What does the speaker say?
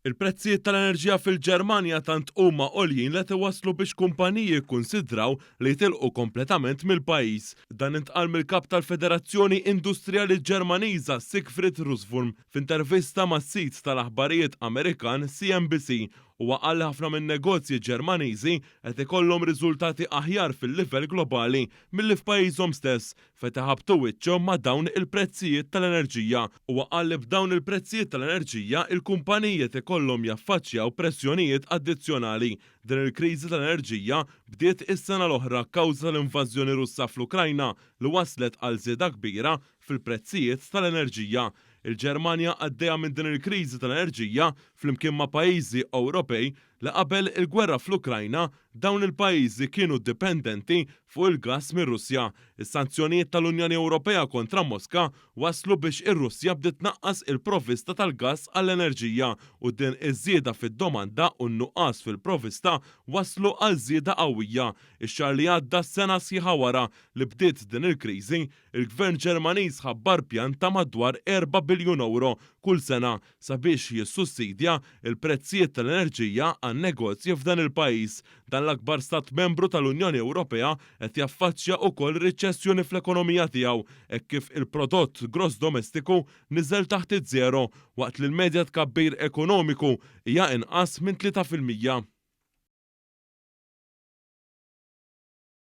Il-prezzijiet tal-enerġija fil-Ġermanja tant huma għoljin li qed iwasslu biex kumpaniji jikkunsidraw li jitilqu kompletament mill-pajjiż. Dan intqal mill-Kap tal-Federazzjoni Industrijali Ġermaniża Siegfried Russwurm f'intervista mas-sit tal-aħbarijiet Amerikan CNBC. Huwa qal li ħafna min-negozji Ġermaniżi qed ikollhom riżultati aħjar fil-livell globali milli f'pajjiżhom stess Fejn iħabbtu wiċċhom ma' dawn il-prezzijiet tal-enerġija. Huwa qal li b'dawn il-prezzijiet tal-enerġija, il-kumpaniji qed ikollhom jaffaċċjaw pressjonijiet addizzjonali. Din il-kriżi tal-enerġija bdiet is-sena l-oħra kawża tal-invażjoni Russa fl-Ukrajna li wasslet għal żieda kbira fil-prezzijiet tal-enerġija. Il-Ġermanja għaddejja minn din il-kriżi tal-enerġija flimkien ma' pajjiżi Ewropej li qabel il-gwerra fl-Ukrajna dawn il-pajjiżi kienu dipendenti fuq il-gass mir-Russja. Is-sanzjonijiet tal-Unjoni Ewropea kontra Moska wasslu biex ir-Russja bdiet tnaqqas il-provvista tal-gass għall-enerġija u din iż-żieda fid-domanda u n-nuqqas fil-provvista wasslu għal żieda qawwija. Ix-xahar li għadda sena sħiħa wara li bdiet din il-kriżi, il-Gvern Ġermaniż ħabbar pjan ta' madwar erba' biljun ewro kull sena sabiex jissussidja l-prezzijiet tal-enerġija għan-negozji f'dan il-pajjiż. Dan l-akbar stat membru tal-Unjoni Ewropea qed jaffaċċja ukoll riċessjoni fl-ekonomija tiegħu hekk kif il-prodott gross domestiku niżel taħt iż-żero waqt li l-medja tkabbir ekonomiku hija inqas minn 3%.